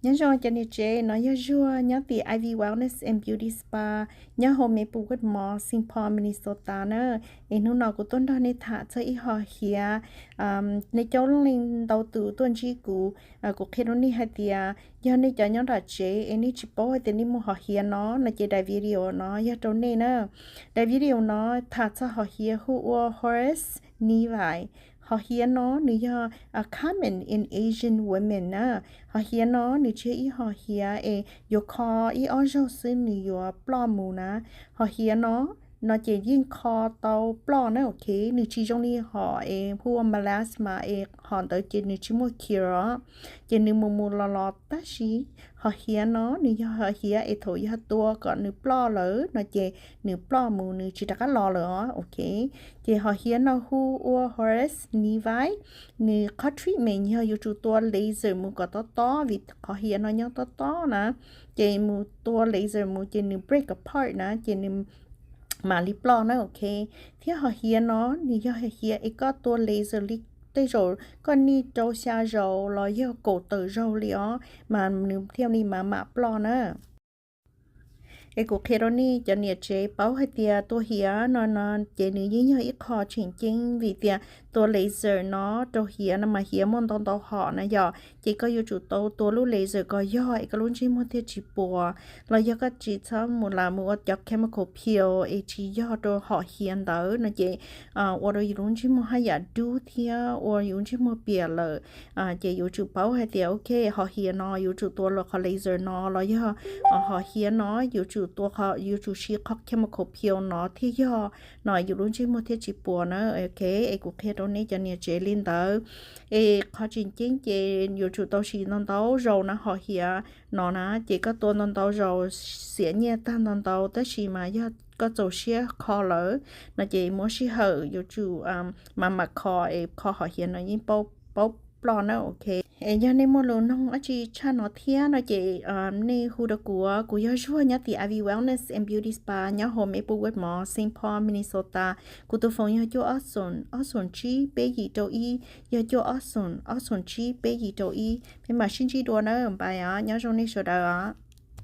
Nyob zoo cov niam tsev, no yog Zuag nyob tim Ivy Wellness and Beauty Spa nyob hauv Maplewood Mall, Saint Paul, Minnesota na. Es hnub no kuv tuaj nrog nej tham txog ib hom hiav. Nej coob leej ntau tus tuaj ntsib kuv, kuv qhia rau nej hais tias yog nej cov nyob nram tsev es nej tsis paub hais tias nej muaj hom hiav no no ces daim video no yog rau nej na. Daim video no tham txog hom hiav hu ua Horace Nevine. Hom hiav no nws yog common in Asian women na. Hom hiav no nws tsis yog ib hom hiav es yuav kho ib ob zaug xwb nws yuav ploj mus na. Hom hiav no, no ces yeej kho tau ploj na, ok. Nws tsis zoo li hom es hu ua melasma es hom ntawd ces nws tsis muaj cure os. Ces nws mus mus los los tab sis hom hiav no nws yog hom hiav es thaum yog tua kom nws ploj lawm no ces nws ploj mus nws tsis rov qab los lawm os, ok. Ces hom hiav no hu ua Horace Nevine. Nws qhov treatment yog yuav tsum tua laser mus kom tob tob vim qhov hiav no nyob tob tob na. Ces mus tua laser mus ces nws break apart na ces nws mam li ploj na, ok. Thiab hom hiav no nws yog hom hiav es koj tua laser li tej zaum koj nij rau xya zaus los yog kaum tawm zaug li os mas nws thiaj li mam mam ploj na. Es kuv qhia rau nej cov niam tsev paub hais tias tua hiav no no ces nws yeej yog ib qho tseem ceeb vim tias tua laser no rau hiav no mas hiav muaj ntau ntau hom na yom, ces koj yuav tsum tau tua lub laser kom yog es koj lub ntsej muag thiaj tsis puas. Los yog koj tsis txhob mus lam mus ua cov chemical peel es tsis yog rau hom hiav ntawd no ces ua rau yus lub ntsej muag haj yam dub thiab ua yus ntsej muag piam lawm. Ces yuav tsum paub hais tias ok, hom hiav no yuav tsum tua los qhov laser no los yog hom hiav no yuav tsum tua, yuav tsum siv qhov chemical peel no thiaj yog no yus lub ntsej muag thiaj tsis puas na, ok. Es kuv qhia rau nej cov niam tsev li ntawd. Es qhov tseem ceeb ces yuav tsum tau siv ntau ntau zaus na hom hiav no na, ces koj tua ntau ntau zaus xiam nyiaj tag ntau ntau tab sis mas yog koj txaus siab kho lawm no ces muab sij hawm yuav tsum mam mam kho es kho hom hiav no yeej paub ploj na, ok. Es yog nej muaj lus noog dab tsi tshaj no thiab no ces nej hu rau kuv, kuv yog Zuag nyob tim Ivy Wellness and Beauty Spa nyob hauv Maplewood Mall, Saint Paul, Minnesota. Kuv tus foos yog cuaj ob xoom ob xoom tsib peb yim rau ib, yog cuaj ob xoom ob xoom tsib peb yim rau ib. Peb mam sib ntsib dua na, bye os, nyob zoo nej sawv daws os.